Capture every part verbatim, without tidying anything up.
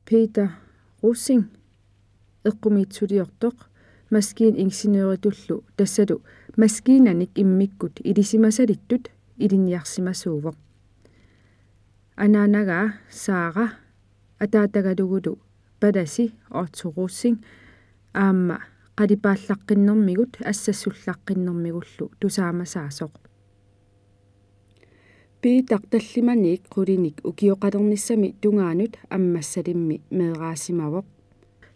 Peter Rosing eqqumiitsuliortoq maskiiningeniøritullu tassalu maskiinanik immikkut ilisimasalittut ilinniarsimasuuvoq. Anaanagaa Saara ataatagalugulu palasi Otto Rosing aamma qalipaallaqqinnermigut assassullaqqinnermigullu tusaamasaasoq. Peter tallimaniit qulinik ukioqalernissami tungaanut Ammassalimmi meeraasimavoq.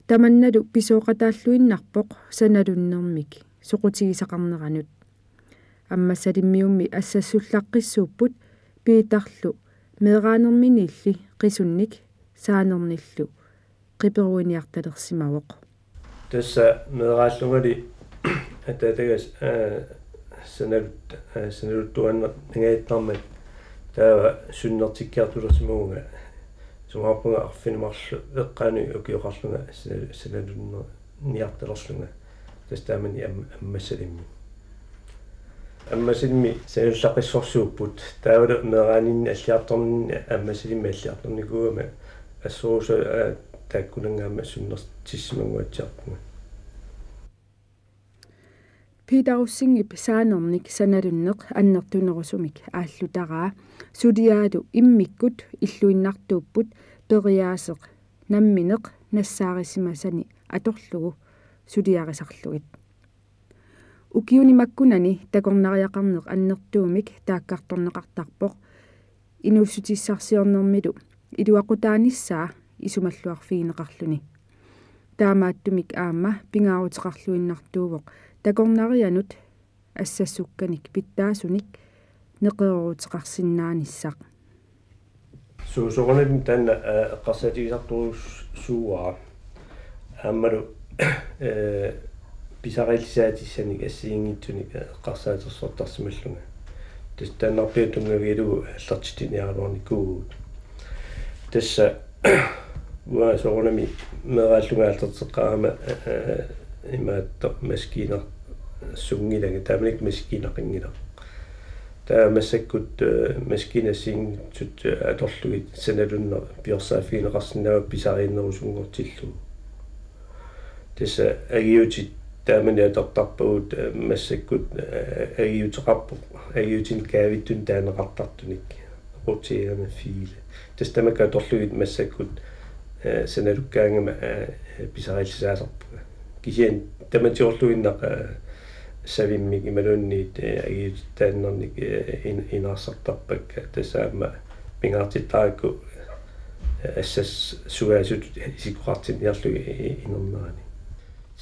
Tamannalu pisooqataalluinnarpoq sanalunnermik soqutigisaqarneranut. Ammassalimmiummi assassullaqqissuupput Peterlu meeraanerminiilli qisunnik saanernillu qiperuiniartalersimavoq. Tassa meeraallungali ataataga, aa, sanalut-, aa, sanaluttuaannangajattaarmat taava sunnertikkiartulersimavunga, isumaqarpunga arfineq-marluk eqqaani ukioqarlunga sana-, sanalunnerniartalerlunga. Tassa taamani am-, Ammassalimmi. Ammassalimmi sanalluaqqissorsuupput. Taavalu meeraaninni alliartorninni Ammassalimmi alliartornikuugama assorsuaq, aa, taakkunannga aamma sunnertissimanguatsiarpunga. Peter Rosingip saanernik sanalunneq annertunerusumik aallutaraa suliaalu immikkut illuinnartuupput periaaseq nammineq nassaarisimasani atorlugu suliarisarlugit. Ukiuni makkunani takornariaqarneq annertuumik taakkartorneqartarpoq inuussutissarsiornermilu iluaqutaanissaa isumalluarfigineqarluni. Taamaattumik aamma pingaaruteqarluinnartuuvoq takornarianut assassukkanik pitsaasunik neqerooruteqarsinnaanissaq. Suu, soorunami taanna, aa, eqqarsaatigisartorujussuuara. Aammalu, ee, pisariillisaatissanik assigiinngitsunik, ee, eqqarsaatersortarsimallunga. Tassa taannarpiaq tunngavigalugu aallartitsiniaraluarnikuuvugut. Tassa uanga soorunami meeraallunga aallarteqqaarama, ee, imaattoq maskiinersunngilanga, taamanikkut maskiineqanngilaq. Taava massakkut, ee, maskiinat assigiinngitsut, ee, atorlugit sanalunneq piorsaaffigineqarsinnaavoq pisariinnerusunngortillugu. Tassa angiutit taamani atortarpagut, ee, massakkut, ee, angiuteqarpoq, angiutinik kaavittunik taaneqartartunik, roterende file. Tassa tamakku atorlugit massakkut, ee, sanalukkaangama, ee, pisariillisaasarpunga. Kisianni tamatiorluinnaq, ee, savimmik imaluunniit, ee, angiutit taannernik, ee, in-, inaarsartarpakka, tassa aamma pingaartittarakku, ee, assassugaasutut isikkoqartinniarlugit i-, inernerani.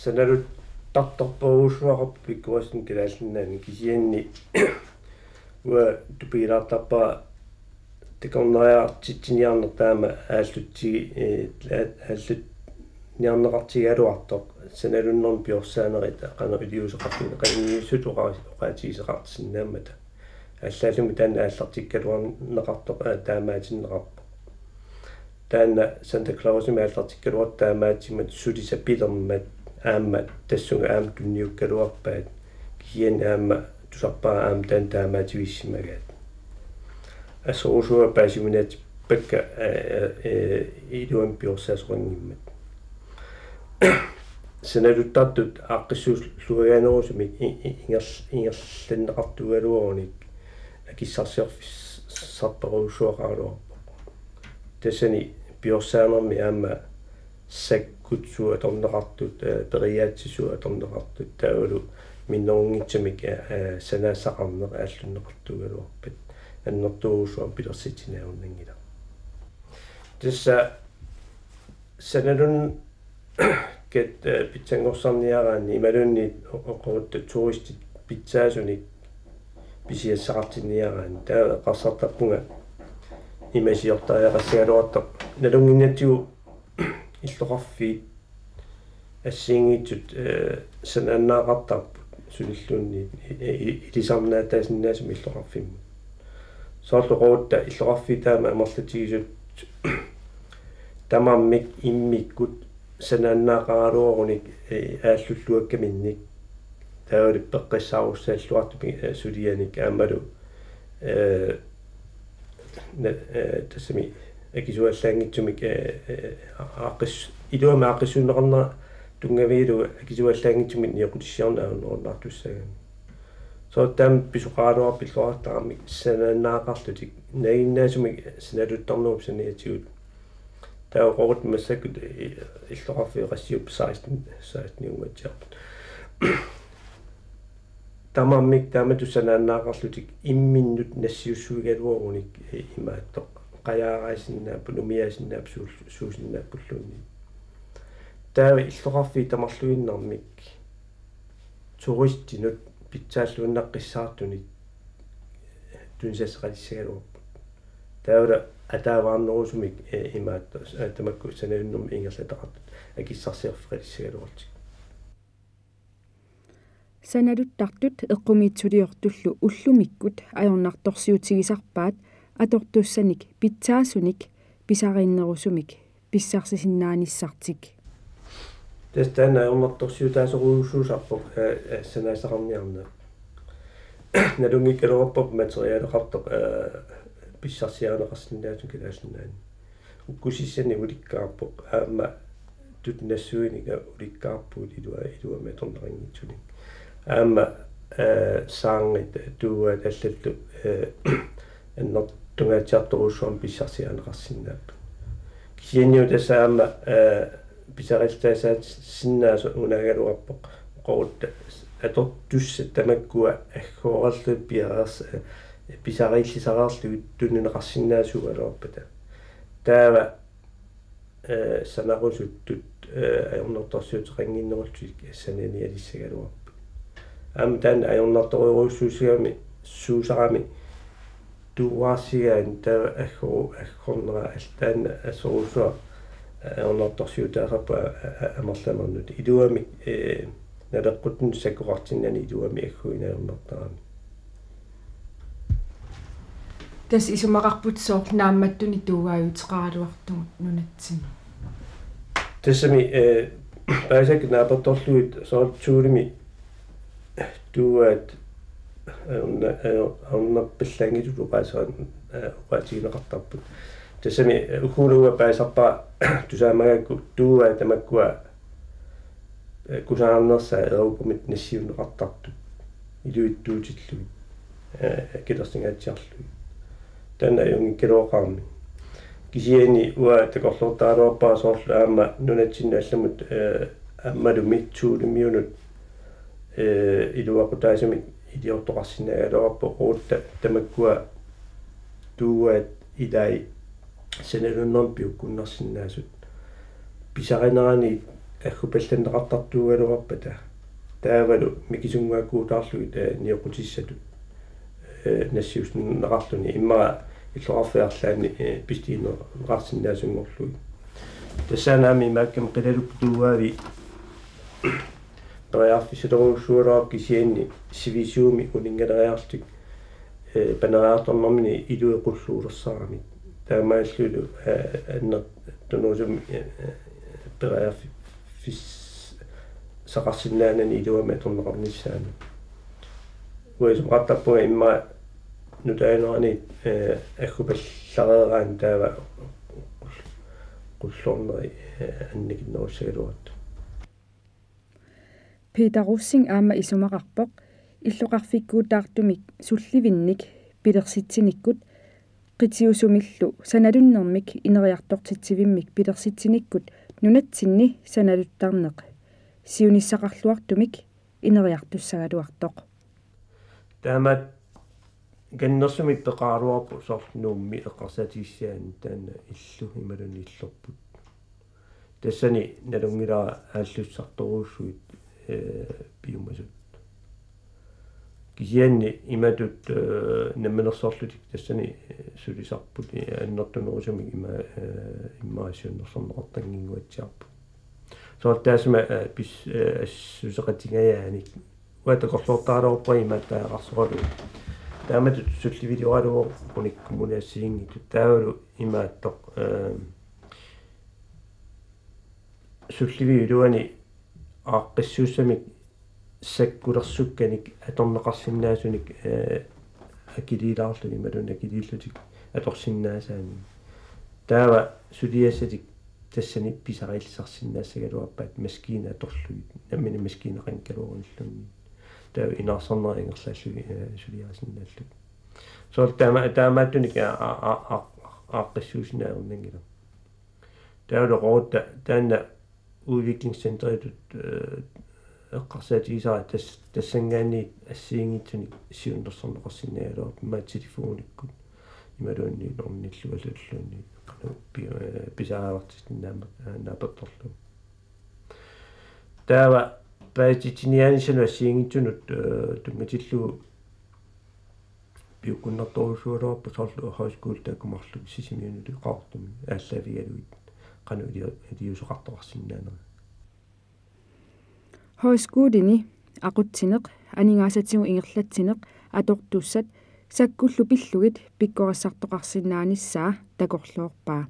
Sanaluttartorujussuaqarpoq pikkorissumik Kalaallit Nunaanni, kisianni uanga tupigilaartarpara takornariartitsiniarneq taama aallutsi-, ee, aa-, aallunniarneqartigigaluartoq, sanalunnermik piorsaanerit qanoq iliuuseqarfigineqanngitsut oqa-, oqaatigisoqarsinnaammata. Allaallumi taanna aallartikkaluarneqartoq, aa, taamaatinneqarpoq. Taanna Santa Clausimik aallartikkaluartoq taamaattumik sulisapilermat aamma tassunga aamma tunniukkaluarpaat, kisianni aamma tusarpara aamma taanna taamaativissimagaat. Assorsuaq paasiuminaatsippakka, ee, ee, iluamik piorsaasoqanngimmat. Sanaluttartut aaqqissuulluagaanerusumik i-, i-, ingerl-, ingerlanneqartuugaluarunik akissarsiorfissartorujussuaqaraluarpoq. Tassani piorsaanermi aamma sakkut suut atorneqartut, ee, periaatsit suut atorneqartut, taavalu minnerunngitsumik, ee, ee, sanaassaqarneq aallunneqartuugaluarpat annertoorujussuarmik pilersitsiniaajunnanngilaq. Tassa sanalunneq, ee, pitsanngorsarniaraanni imaluunniit o-, oqorutta turistit pitsaasunik pisiassaqartinniaraanni, taava eqqarsartarpunga imasiortariaqassagaluartoq nalunnginnatsigu illoqarfiit assigiinngitsut, ee, sanaannaaqartarput sunilluunniit i-, i-, ilisarnaataasinnaasumik illoqarfimmut. Soorlu oqorutta illoqarfiit taama amerlatigisut tamarmik immikkut sanaannaaqaraluarunik, ee, aallulluakkaminnik, taavalu peqqissaarussalluartumik, ee, sulianik aammalu, ee, na-, ee, tassami Akisuallaanngitsumik, eh, eh, aaqqis-, iluamik aaqqissuunneqarnera tunngavigalugu akisuallaanngitsumik nioqqutissiorneq ajornerunnaartussaagamik. Soorlu taama pisoqaraluarpoq illoqartarami sanaannaaqarlutik, naginnaasumik sanaluttarnerup saniatigut. Taava oqarutta massakkut, eh, illoqarfiit qassiupput, seksten, seksten ungatsiarput. Tamarmik taamatut sanaannaaqarlutik imminnut nassiussuigaluarunik, eh, imaattoq qajaaraassinnaapput, umiaassinnaapput, suul-, suusinnaappulluunniit. Taava illoqarfiit tamarluinnarmik turistinut pitsaalluinnaqqissaartunit tunisassaqalissagaluarput. Taavalu ataavarnerusumik, eh, imaattoq, eh, tamakku sanalunnermik ingerlataqartut akissarsiorfeqalissagaluarlutik. Sanaluttartut eqqumiitsuliortullu ullumikkut ajornartorsiutigisarpaat atortussanik pitsaasunik pisariinnerusumik pissarsisinnaanissartik. Tassa taanna ajornartorsiutaasorujussuusarpoq, eh, eh, sanaasaqarniarneq. Nalunngikkaluarparput materialeqartoq, eh, pissarsiarineqarsinnaasut Kalaallit Nunaanni. Ukkusissanik ulikkaarpoq, aamma tutut nassuinik ulikkaarpugut ilua-, iluamik atorneqanngitsunik. Aamma, eh, saarngit, tuuaat allallu, eh, annertungaatsiartorujussuarmik pissarsiarineqarsinnaapput. Kisianni tassa aamma, eh, pisariillisaasinnaasoq unaagaluarpoq, oqarutta atortussat tamakkua aggoorallu piareers-, eh, pisariillisareerlugit tunineqarsinnaasuugaluarpata. Taava, eh, sanarusuttut, eh, ajornartorsiuteqannginnerullutik sananialissagaluarput. Aamma taanna ajornartorujussuusigami, suusarami tuuaarsigaanni taava aggo-, aggornera al-, taanna assorujussuaq ajornartorsiutaasarpoq a-, a-, a-, amerlanernut. Iluamik, eh, naleqquttunut sakkoqartinnani iluamik agguineq ajornartarami. Tassa isumaqarputit soorlu naammattunik tuuaajuteqaraluartugut nunatsinni. Tassami, eh, paasakka naapertorlugit soorlu Thulemi tuuaat, eh, una-, eh, ajornarpallaanngitsutut oqaaseqan-, eh, oqaatigineqartarput. Tassami, eh, ugguuna paasarpara tusaamagakku tuuaat tamakkua, eh, kusanarnersaat Europamut nassiunneqartartut iluitsuutillugit, eh, akilersinngatsiarlugit. Taanna ajunngikkaluaqaarmi. Kisianni uanga takorloortaraluarpara soorlu aamma nunatsinnut allamut, eh, aammalumi Thulemiunut, eh, iluaqutaasumik iliortoqarsinnaagaluarpoq, oqarutta tamakkua tuuaat ilai sanalunnermik piukkunnarsinnaasut. Pisarinerani aggupallanneqartartuugaluarpata. Taavalu mikisunnguakkuutaarlugit, eh, nioqqutissatut, eh, nassiussinneqarluni immaqa illoqarfiit arlaanni, eh, pisiinneqarsinnaasunngorlugit. Tassaana aamma imaakkami qilalukkut tuuaavi periarfissalerujussuugaluarpoq kisianni sivisuumik uninngaleriarlutik, eh, paneriartornermini ilui qulluulersaramik. Taamaalillunilu, eh, annertunerusumik, eh, eh, periarfissaqarsinnaanani iluamik atorneqarnissaanut. Uanga isumaqartarpunga immaqa nutaanerani, eh, aggupallareeraanni taava qulluarneri, eh, annikinnerussagaluartut. Peter Rosing aamma isumaqarpoq illoqarfikkuutaartumik sullivinnik pilersitsinikkut qitiusumillu sanalunnermik ineriartortitsivimmik pilersitsinikkut nunatsinni sanaluttarneq siunissaqarluartumik ineriartussagaluartoq. Taamaat kannersumik peqaraluarpoq soorlu Nuummi eqqarsaatigisaani taanna illu imaluunniit illorput. Tassani nalunngilara aallussartorujussuit, eh, piumasut. Kisianni imatut, eh, namminersorlutik tassani, eh, sulisarput, eh, annertunerusumik ima, eh, immaqa siunnersorneqartannginnguatsiarput. Soorlu taassuma, eh, pis-, eh, assuseqatingajaanik. Uanga takorloortaraluarpunga imaattariaqarsoralugu. Taamatut sullivilioralugooq unikkumuni assigiinngitsut. Taavalu imaattoq, eh, sulliviup iluani aaqqissuussamik sakkulersukkanik atorneqarsinnaasunik, eh, akiliilaarluni imaluunniit akiliillutik atorsinnaasaanik. Taava suliassatik tassani pisariillisarsinnaassagaluarpaat maskiinat atorlugit, nammineq maskiinaqanngikkaluarunilluunniit. Taava inaarsarnerat ingerlaallugit, eh, suliarisinnaallugit. Soorlu taama-, taamaattunik a-, a-, a-, a-, aaqqissuussineq ajornanngilaq. Taavalu oqarutta taanna udviklingscenteritut, eh, eqqarsaatigisara tas-, tassanngaanniit assigiinngitsunik siunnersorneqarsinnaagaluarpoq, imaattoq telefonikkut imaluunniit ornilluallutilluunniit qanoq pi-, eh, pisariaqartitsineq naammat-, eh, naapertorlugu. Taava paasititsiniaanissamut assigiinngitsunut, eh, tunngatillugu piukkunnartorujussuugaluarpoq, soorlu højskole taakku marluk Sisimiunullu Qaqortumi aallaavigalugit qanoq ilio-, iliuuseqartoqarsinnaanera. Højskoleni aqutsineq, aningaasatigut ingerlatsineq atortussat sakkullu pillugit pikkorissartoqarsinnaanissaa takorloorpaa.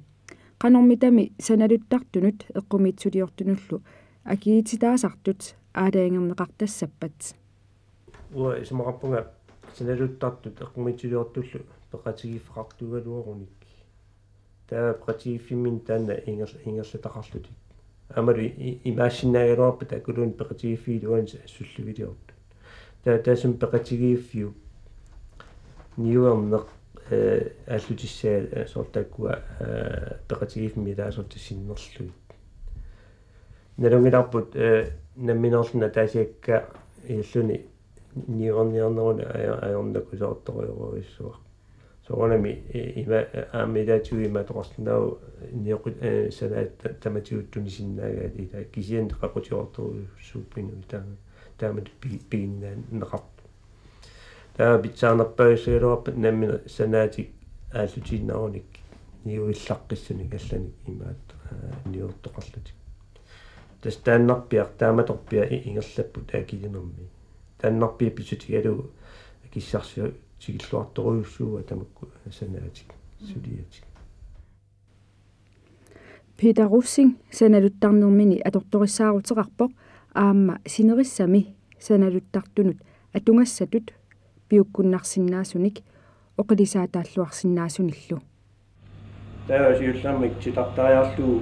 Qanormitami sanaluttartunut eqqumiitsuliortunullu akiitsitaasartut aalajangerneqartassappat? Uanga isumaqarpunga sanaluttartut eqqumiitsuliortullu peqatigiiffeqartuugaluarunik. Taava peqatigiiffimminni taanna inger-, ingerlataqarlutik. Aammalu i-, i-, imaassinnaagaluarpat taakkununnga peqatigiiffiit iluanni sullivigiartut. Taava taassuma peqatigiiffiup niuerneq, eh, aallutissaa, eh, soorlu taakkua, eh, peqatigiiffimmi ilaasortat sinnerlugit. Nalunngilarput, eh, nammineerluni ataasiakkaalluni niuerniarneruni ajo-, ajornakusoortorujorujussuaq. Soorunami, eh, ima, eh, aamma ilaatigut imaattoqarsinnaavoq nioqqut, eh, sanaat ta-, tamatigut tunisinnaagaat ilaa, kisianni qaqutigoortorujussuupput inuit taama, taamatut pi-, piginnaaneqartut. Taava pitsaanerpaajussuugaluarpat nammineq sanaatik aallutiinnarunik niuillaqqissunik allanik imaattoq, eh, niuertoqarlutik. Tassa taannarpiaq taamatorpiaq i-, ingerlapput akilinermi. Taannarpiaq pissutigalugu akissarsiutigilluartorujussuuvoq tamakku sanaatik, suliatik. Peter Rosing sanaluttarnermini atortorissaaruteqarpoq aamma sinerissami sanaluttartunut atugassatut piukkunnarsinnaasunik oqilisaataalluarsinnaasunillu. Taava siullermik titartariarlugu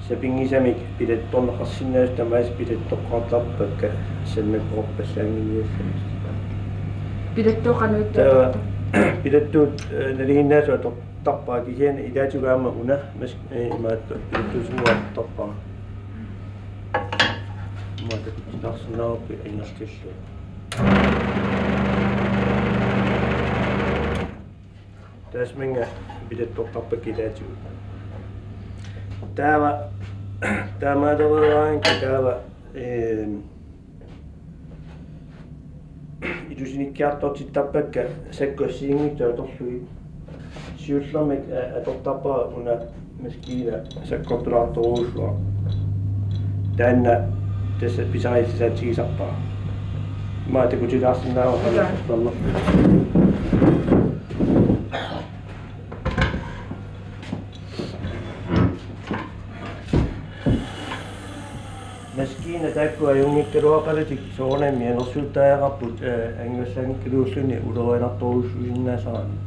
sapinngisamik pilattorneqarsinnaasut tamaasa pilattoqqaartarpakka sannakkoorpallaanngilluinnarlutik. Pilattoq qanoq ittuartarpa? Taava pilattuut, eh, nalinginnaasut atortarpara, kisianni ilaatigut aamma una mas-, eh, imaattoq pilattuusinnguaq atortarpara. Imaattoq takutinneqarsinnaavarput ingerlallugu. Tassanngaanniit pilattortarpakka ilaatigut. Taava, taamaalereeraangat taava, ehm, ilusinikkiartortittarpakka sakkussiinngitsoq atorlugit. Siullermik, eh, atortarpara una maskiina sakkortulaartorujussuaq. Taanna tassa pisariillisaatigisarpara. Ima takutilaarsinnaavara. Ila. Qanoq atortarnersoq. Maskiinat taakku ajunngikkaluaqalutik soorunami mianersuuttariaqarput, eh, angusaanngikkaluulluni ulorianartorujussuusinnaasarami.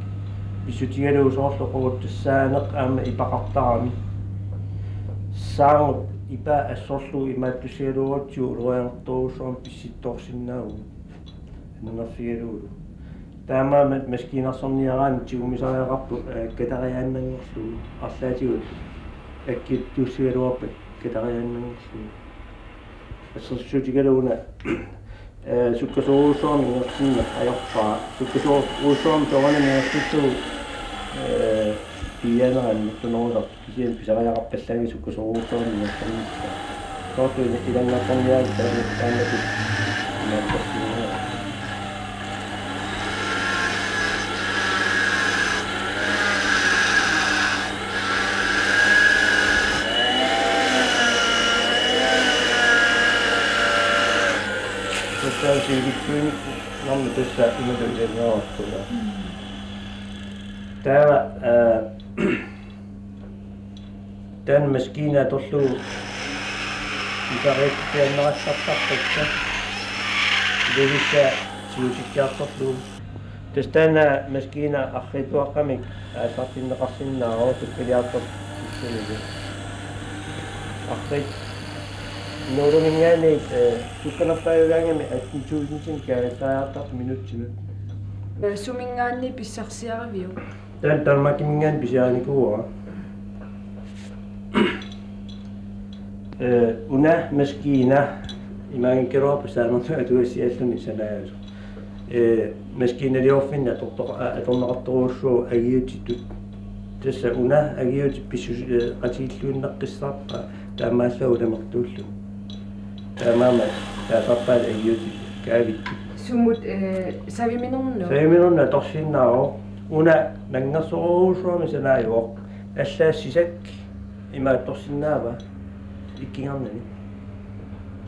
Pissutigalugu soorlu oqarutta saaneq aamma ipaqartarami. Saagut ipaa assorlugu imaattussigaluarutsigu ulorianartorujussuarmik pissittoorsinnaavugut. Annerfigalugulu. Taamaammat maskiinarsorniaraanni tigumisariaqarpoq, eh, katariaannanngorlugu arlaatigut akkittuussigaluarpat katariaannanngorlugu. Assersuutigalugu una, eh, sukkasoorujussuarmik ingerlanneq ajorpara. Sukkasoorujussuarmik soorunami ingerlallugu, eh, piiaanerannut tunerusartoq. Kisianni pisariaqarpallaanngilaq sukkasoorujussuarmik ingerlanneq. Soorlu ilanngartorniarit taanna taanna imaattorsinnaa. Tassa sivikitsuinnarmik tassa imatut ilanngeriarpara. Taava, eh, taanna maskiina atorlugu pisariitsiaannarallartarpakka. Ilulissaa siusikkiartorlugu. Tassa taanna maskiina arriitsuaqqamik aallartinneqarsinnaavoq sukkaliartortillunilu. Arriit Nuuluminngaanniit, eh, sukkanerpaajugaangami atten tusind kaajallariartarpoq minutsinut. Eh, suminngaanniit pissarsiariviuk? Taanna Danmarkiminngaanniit pisiarinikuuara. Eh, una maskiina imaanngikkaluarpoq saanertut atugassialluni sanaajusoq. Eh, maskiinaliorfinni atortoq-, a-, atorneqartorujussuuvoq angiutitut. Tassa una angiutit pissus-, eh, qatigilluinnaqqissaarpaa taamaallaat ulamertuulluni. Taamaammat taasarpaat angiutit kaavittut. Sumut, eh, saviminermut? Saviminermut atorsinnaavoq. Una nanngersorujussuarmik sanaajuvoq. Allaat sisakka imaattorsinnaavaa ikkunngornani.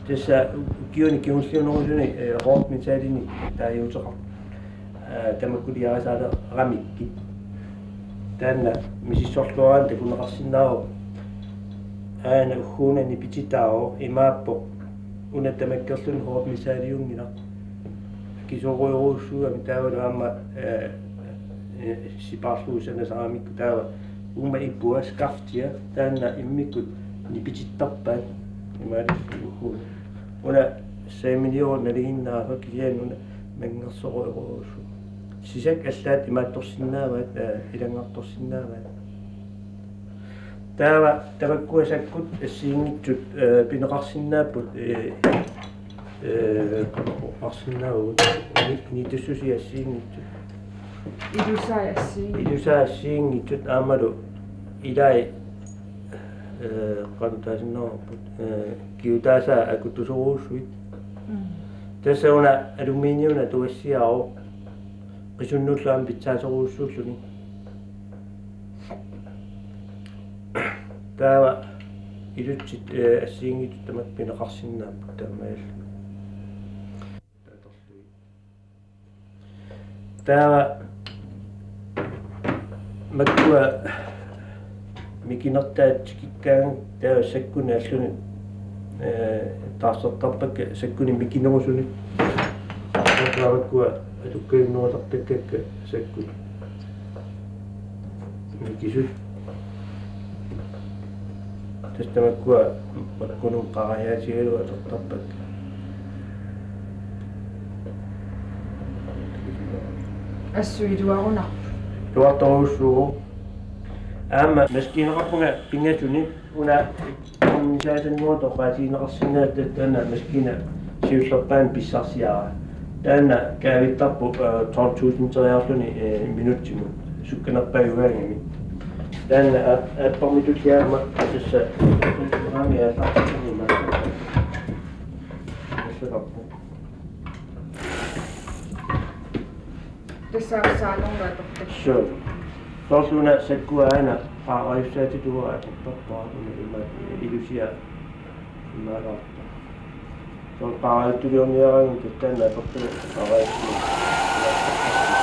Tassa ukiuni kingulliunerusuni, eh, hårdt metalinik taaguuteqarpoq. Eh, tamakkuliarisaaleramikkit. Taanna misissorluaraanni takuneqarsinnaavoq. Aana ugguuna nipititaavoq imaappoq. Una tamakkerluni hårdt metaliunngilaq. Akisoorujorujussuugami taavalu aamma, eh, eh, sipaarlugu sanasaramikku taava uuma ipua skaftia taanna immikkut nipitittarpaat. Imaaliulluni. Una saviminiorneq nalinginnaavoq kisianni una nanngersorujorujussuuvoq. Sisakka allaat imaattorsinnaavaat, eh, ilanngartorsinnaavaat. Taava tamakkua sakkut assigiinngitsut, eh, pineqarsinnaapput, eh, eh, qanorlu oqarsinnaavugut, ni-, nitussusia assigiinngitsut. Ilusaat assigiinngitsut. Ilusaat assigiinngitsut aammalu ilai, eh, qanoq taasinnaavarput, eh, kigutaasaat akutusorujussuit. Mm. Tassa una aluminiumik atugassiaavoq qisunnullu aamma pitsaasorujussuulluni. Taava ilutsit, eh, assigiinngitsut tamakku pineqarsinnaapput taamaalilluni. Taava makkua mikinertaat tikikkaangakkit taava sakkunik alluni, eh, taarsertarpakka sakkunik mikinerusunik. Taava makkua atukkajunnerusartakkakka sakkut mikisut. Tassa tamakkua makkunut qarajaatigalugu atortarpakka. Assut iluarunarpoq. Iluartorujussuuvoq. Aamma maskiineqarpunga pingasunik una misaasanngortoq oqaatigineqarsinnaavoq taanna maskiina siullerpaamik pissarsiara. Taanna kaavittarpoq, eh, tolv tusind teriarluni, eh, minutsimut sukkanerpaajugaangami. Taanna aap-, aapparmi tulliani aamma tassa aamma aallartikkama. Tassa arsaanermut atortut. Suu. Soorlu una sakkua aana qaarajussaatit uanga atortarpara una imaat ilusiaq imaalaartoq. Soorlu qaarajuttuliorniaraangat taanna atortut qaarajuttuliorniaraangat.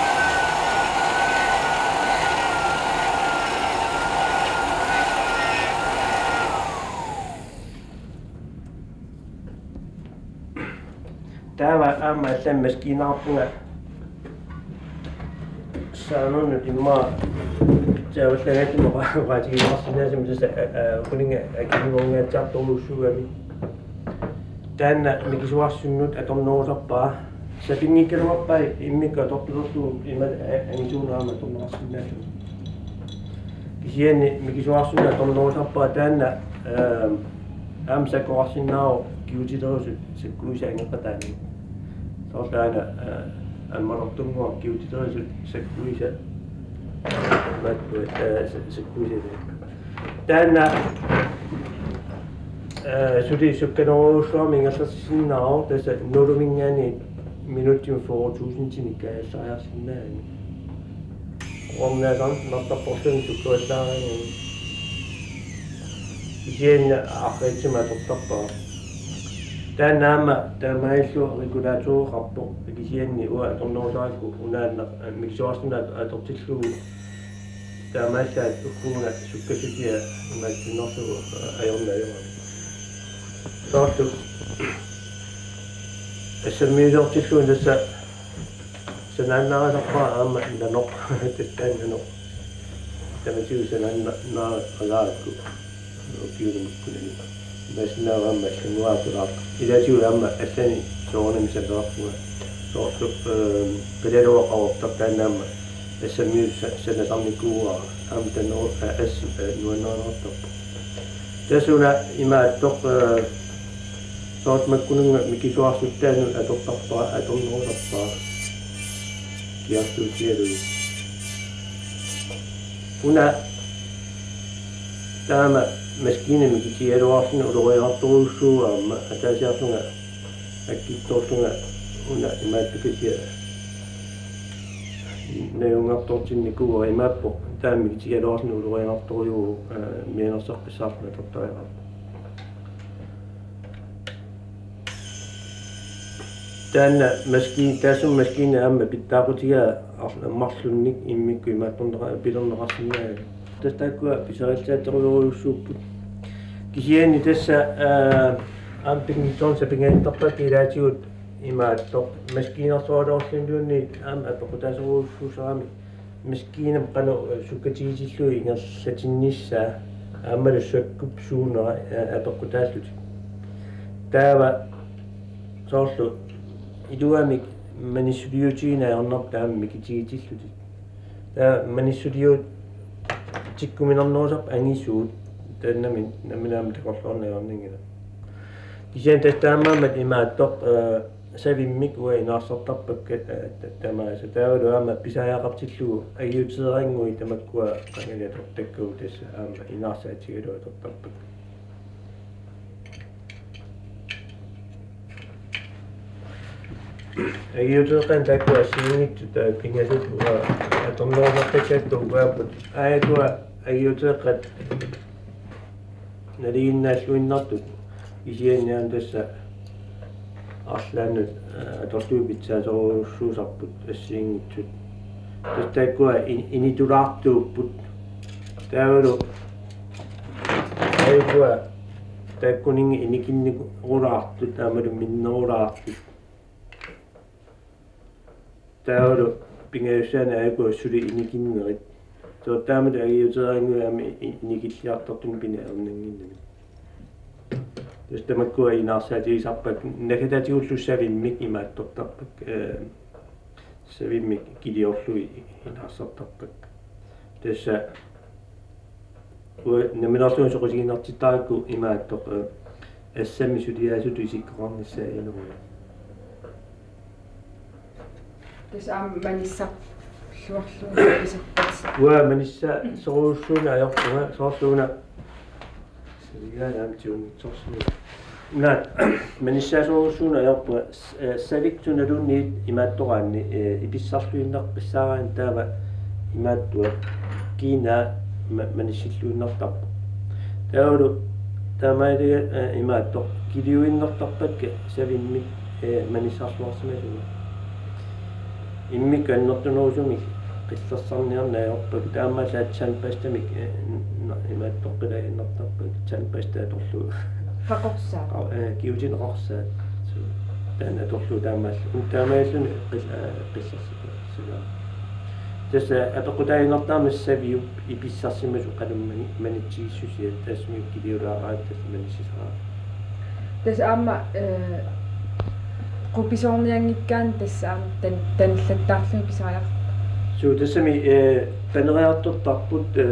Taava aamma allamik maskiineqarpunga saanunut immaqa taavallagaattumik oqa-, oqaatigineqarsinnaasumik tassa, aa, aa, uninga akinuunngaatsiartorujussuugami. Taanna mikisuarsunnut atornerusarpara. Sapinngikkaluarpai immikkut atortulerlugu ima a-, angisuuneq aamma atorneqarsinnaalluni. Kisianni mikisuarsunnut atornerusarpara taanna, aa, aamma sakkorarsinnaavoq kigutilerisut sakkuisa angeqataanni. Soorlu aana, aa, ammalortunnguaq kigutilerisut sakkuisa. Maat, aa, sa-, sakkuisa. Taanna, aa, suli sukkanerujussuarmik ingerlatissinnaavoq tassa nuuluminngaanniit minutsimut fyrre tusindinik kaajallariarsinnaanani. Ornaasan nartarporluni sukkuallaariarluni. Kisianni arriitsimik atortarpara. Taanna aamma taamaalillugu regulaatoreqarpoq kisianni uanga atornerusarakku unaannaq mikisuarsunnut atortillugu taamaallaat ugguuna sukkassusia imaattunnerlugu ajornaq ajorami. Soorlu assammiuliortillugu tassa Sanaannaarisarpara aamma nanoq, taanna nanoq. Tamatigut sanaannaaralaarakku ukiulimikkunani. Imaassinnaavoq aamma allanngoriartulaartoq. Ilaatigut aamma allanik soorunami sanneqarpunga. Soorlu, ehm, palaluaqaruuttaq taanna aamma assammiut sa-, sanasarnikuuara. Aamma taanna u-, a-, as-, a-, nuannaarneqartarpoq. Tassa una imaattoq, eh, soorlu makkununnga mikisuarsuttaanut atortarpara, atornerusarpara. Kiartuutigalugit. Una taama maskiina mikitigigaluarluni ulorianartorujussuuvoq aamma ataasiarlunga akkittorlunga una imaattoq kisianni najunngartortinnikuuara imaappoq taama mikitigigaluarluni ulorianartorujuuvoq, eh, mianersoqqissaarlunga atortariaqarpoq. Taanna maskiina, taassuma maskiina aamma pitsaaqutigaa arla-, marlunnik immikkut imaattorneqa-, pilerneqarsinnaavoq. Tassa taakkua pisariaatsorujorujussuupput. Kisianni tassa, aa, aamma pinngitsoornissaq pingaartarpakka ilaatigut imaattoq maskiinersuarluunniit aamma apeqqutaasorujussuusarami. Maskiinamik qanoq, eh, sukkatigisillugit ingerlatinnissaa aammalu sakkup suunera, eh, apeqqutaallutik. Taava soorlu iluamik manissuliutigineq ajornarpoq taama mikitigitillutik. Taava manissuliutikkuminarnerusarput angisuut taannami nammineq aamma takorloorneq ajornanngilaq. Kisianni tassa taamaammat imaattoq, eh, savimmik uanga inaarsartarpakka, eh, ta-, tamaasa. Taavalu aamma pisariaqartillugu agiuteerannguit tamakkua qangali atortakkagut tassa aamma inaarsaatigalugu atortarpakka. Agiuteeqqanik taakkua assigiinngitsut, eh, pingasut uanga atornerusartakkagut uagut. Aajuku agiuteeqqat nalinginnaalluinnartut kisianni aamma tassa arlaannut, eh, atorlugit pitsaasorujussuusarput assigiinngitsut. Tassa taakkua in-, initulaartuupput. Taavalu aajuku taakkuninnga inikinnerulaartut aammalu minnerulaartut. Taavalu pingajussaanik aajuku suli inikinnerit. Soorlu taamatut agiuteerannguit aamma i-, i-, inikilliartortunik piniarnannginnami. Tassa tamakkua inaarsaatigisarpakka naggataatigullu savimmik imaattortarpakka, eh, savimmik kiliorlugit inaarsartarpakka. Tassa uanga nammineerlunga soqutiginartittarakku imaattoq, eh, assammik suliaasutut isikkoqarnissaa inuuneq. Tassa aamma manissarluarlugu pisarpat. Uanga manissasorujussuuneq ajorpunga soorlu una. Savigaa aamma tiunngitsorsuuvoq. Una manissasorujussuuneq ajorpunga, s-, eh, savikkut sunaluunniit imaattoraanni, eh, ipissarluinnaqqissaaraanni taava imaattua kiinaa ma-, manissilluinnartarpoq. Taavalu taamaalilluta, eh, imaattoq kiliuinnartarpakka savimmik, eh, manissarluarsimasunga. Immikkut annertunerusumik qillersarniarneq ajorpakka taamaallaat tandpastamik, eh, n-, n-, imaattoqqilaaginnartarpakka tandpasta atorlugu. Qaqorsaat. Qa-, eh, kigutinik qaqorsaat. Suu, taanna atorlugu taamaallu. Taamaalilluni qil-, eh, qillersarlugu. Suu. Tassa apeqqutaaginnartarami saviup ipissarsimasoq qanoq mani-, manitsigissusia tassami kiliulaaraanni tassa manissisaraanni. Tassa aamma, eh, qupisoornianngikkaanni tassa aamma tan-, tanillattaarlugit pisariaqartarput. Suu, tassami, eh, paneriartortarput, eh,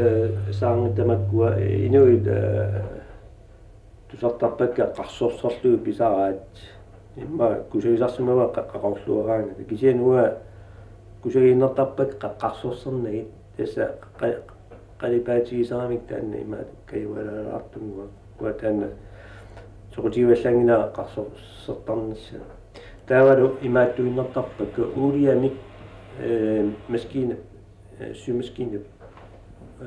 saarngi tamakkua, eh, inuit, eh, tusartarpakka qarsorsorlugit pisaraat. Immaqa kusagisarsimavaat qa-, qaqorluaraangata. Kisianni uanga kusagiinnartarpakka qa-, qarsorsernagit. Tassa qa-, qalipaatigisaramik taanna imaattoq kajualaalaartunnguaq. Uanga taanna soqutigivallaanngilara qarsorsertarnissaa. Taavalu imaattuinnartarpakka uuliamik, eh, maskiina, eh, symaskiinap, eh,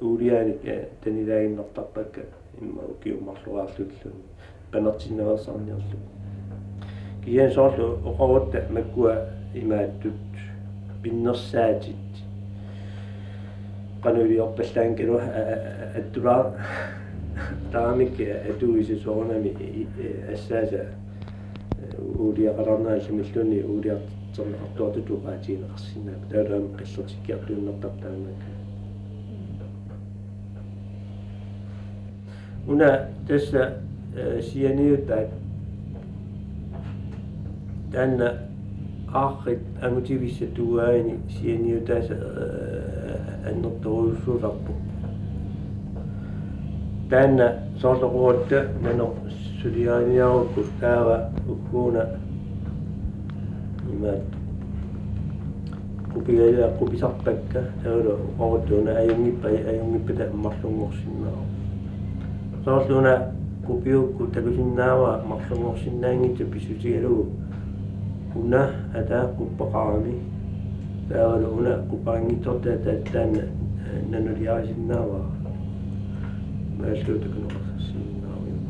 uuliaanik, eh, tanilaaginnartarpakka immaqa ukiut marloriarlutilluunniit panertinnaveersarniarlugit. Kisianni soorlu oqarutta makkua imaattut pinnersaatit qanoq iliorpallaanngikkaluarlugit a-, a-, a-, attulaartaramik atuisa soorunami i-, i-, assaasa, eh, uuliaqalaarneq allamilluunniit uuliar-, Sorleqartuartutut oqaatigineqarsinnaapput. Taavalu aamma qillertikkiartuinnartarpoq taanna. Una tassa, eh, sianiutaat taanna aarrit angutivissat tuuaani sianiutaasa, eh, annertoorujussuusarpoq. Taanna soorlu oqaatigalugu nanoq suliariniarukku taava ukkuuna imaattoq qupigalea qupisarpakka taavalu oqaatigalugu una ajunngippat ajunngippat marlunngorsinnaavoq. Soorlu una qupiukku takusinnaavara marlunngorsinnaanngitsoq pissutigalugu una ataa quppaqarami. Taavalu una quppaqanngitsoortaa taanna, eh, nanuliarisinnaavara. Maallu takuneqarsinnaaviuk.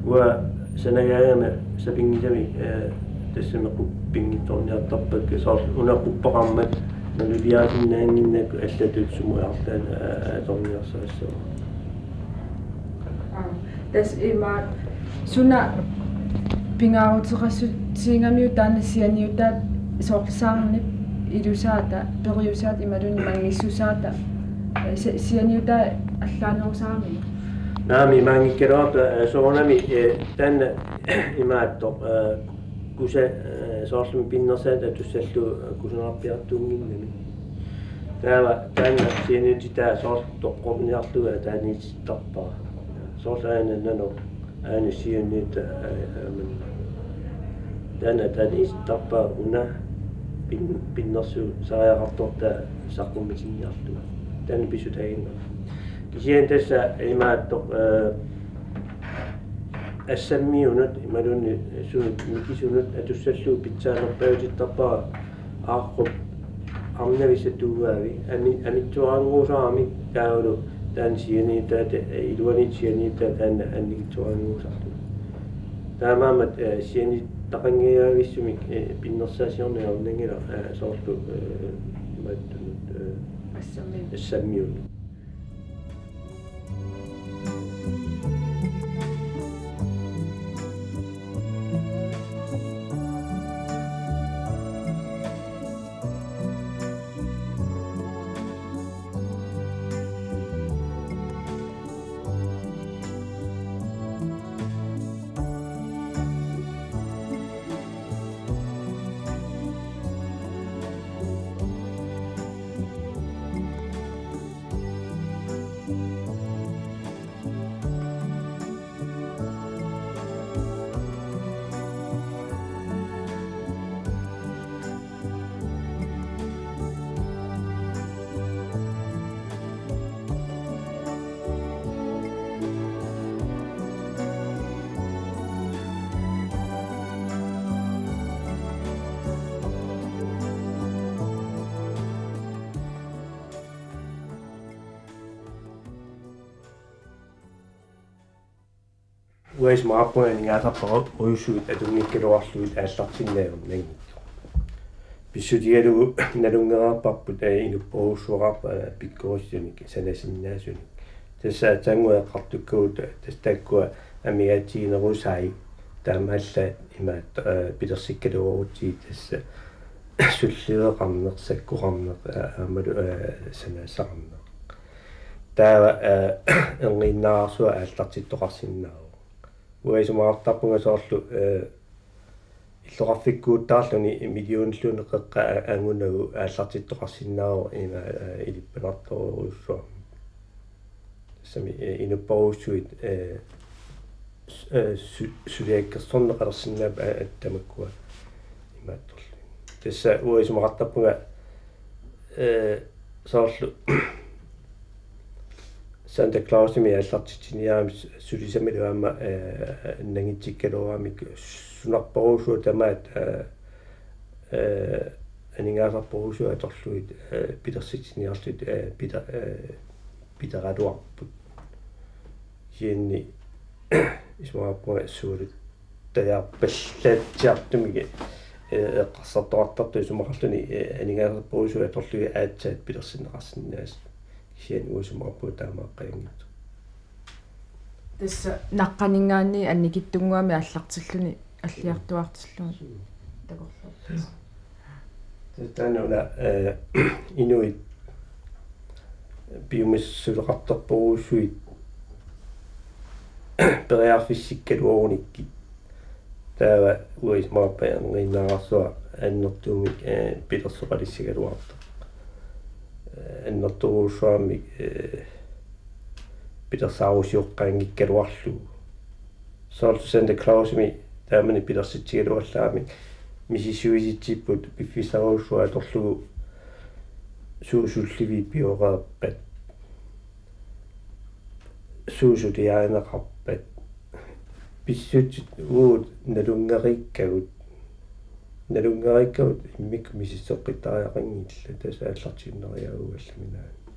Uanga sanagaagama sapinngisamik, eh, tassami quppinngitsoorniartarpakka soorlu una quppaqarmat nanuliarisinnaannginnakku allatut sumut arlaannik, eh, atorniarsarissavat. Aa, tassa ima suna pingaaruteqassutigigamiuk taanna sianiutaat soorlu saarnip ilusaata, periusaata imaluunniit manngissusaata, eh, si-, sianiutaat allaanerusarami? Naamik, maanngikkaluartoq, eh, soorunami, eh, taanna imaattoq, eh, kusa, eh, soorlumi pinnersaat atussallugu, eh, kusanarpiartuunnginnami. Taava taanna sianiutitaa soorlu toqqorniarlugu ataaniitittarpara. Soorlu aana nanoq aana sianiutaa, eh, aamma. Taanna ataaniitittarpara una pin-, pinnersuusariaqartortaa saqqummitinniarlugu. Taanna pissutaaginnarpoq. Kisianni tassa imaattoq, eh, assammiunut imaluunniit sunut mikisunut atussallugu pitsaanerpaajutittarpara aarrup arnavisa tuuaavi ami-, amitsuarannguusaramik taavalu taanna sianiutaata, eh, iluaniit sianiutaa taanna annikitsuarannguusarlugu. Taamaammat, eh, sianiuttaqanngilaavissunik, eh, pinnersaasiorneq ajornanngilaq, eh, soorlu, eh, imaattunut, eh, assammiunut. Assammiunut. Uanga isumaqarpunga aningaasarpara ujussuit atunngikkaluarlugit aallartinneq ajornanngitsoq. Pissutigalugu nalunngereerparput, eh, inupporujussuaqarpoq, eh, pikkorissunik sanasinnaasunik. Tassa aatsaannguaq eqqartukkagut, tassa taakkua amigaatiginerusai taamaallaat imaattoq, eh, pilersikkaluarutsigit tassa sulliveqarneq, sakkoqarneq, eh, aammalu, eh, sanaasaqarneq. Taava, eh, erniinnarsuaq aallartittoqarsinnaavoq. Uanga isumaqartarpunga soorlu, eh, illoqarfikkuuttaarluni millionilluunniit qeqqa a-, angunagu aallartittoqarsinnaavoq ima, eh, ilippanartorujussuarmik. Tassami, eh, inupporujussuit, eh, s-, eh, su-, suliakkersorneqalersinnaapput, eh, tamakkua imaattorlugit. Tassa uanga isumaqartarpunga, eh, soorlu Santa Clausimik aallartitsiniarami su-, sulisamilu aamma, eh, nangitsikkaluaramik sunarporujussuaq tamaat, eh, eh, aningaasarporujussuit atorlugit, eh, pilersitsiniarlutik, eh, pile-, eh, pileraluarput. Kisianni isumaqarpunga suulut tajaarpallaatsiartumik, eh, eqqarsartoqartartoq isumaqarluni, eh, aningaasarporujussuit atorlugit aatsaat pilersinneqarsinnaasut. Kisianni uanga isumaqarpunga taamaaqqajanngitsoq. Tassa naqqaninngaanniit annikitsunnguamik aallartilluni alliartuaartillugit takorloorlugu. Taanna una, eh, inuit piumassuseqartorpassuit periarfissikkaluarunikkit. Taava uismaappajangiinnaarsuaq annertuumik, eh, pilersoqalissagaluartoq. Eh, annertoorujussuarmik, eh, pilersaarusioqqaanngikkaluarlugu. Soorlu Santa Clausimi taamani pilersitsigaluarlutik misissuisitsipput piffissarujussuaq atorlugu suut sulliviit pioreerpat, suut suliarineqarpat, pissutsit uagut nalunngeriikkagut, nalunngeriikkagut immikkut misissoqqittariaqanngillat, tassa aallartiinnariaat uagut allaminaat.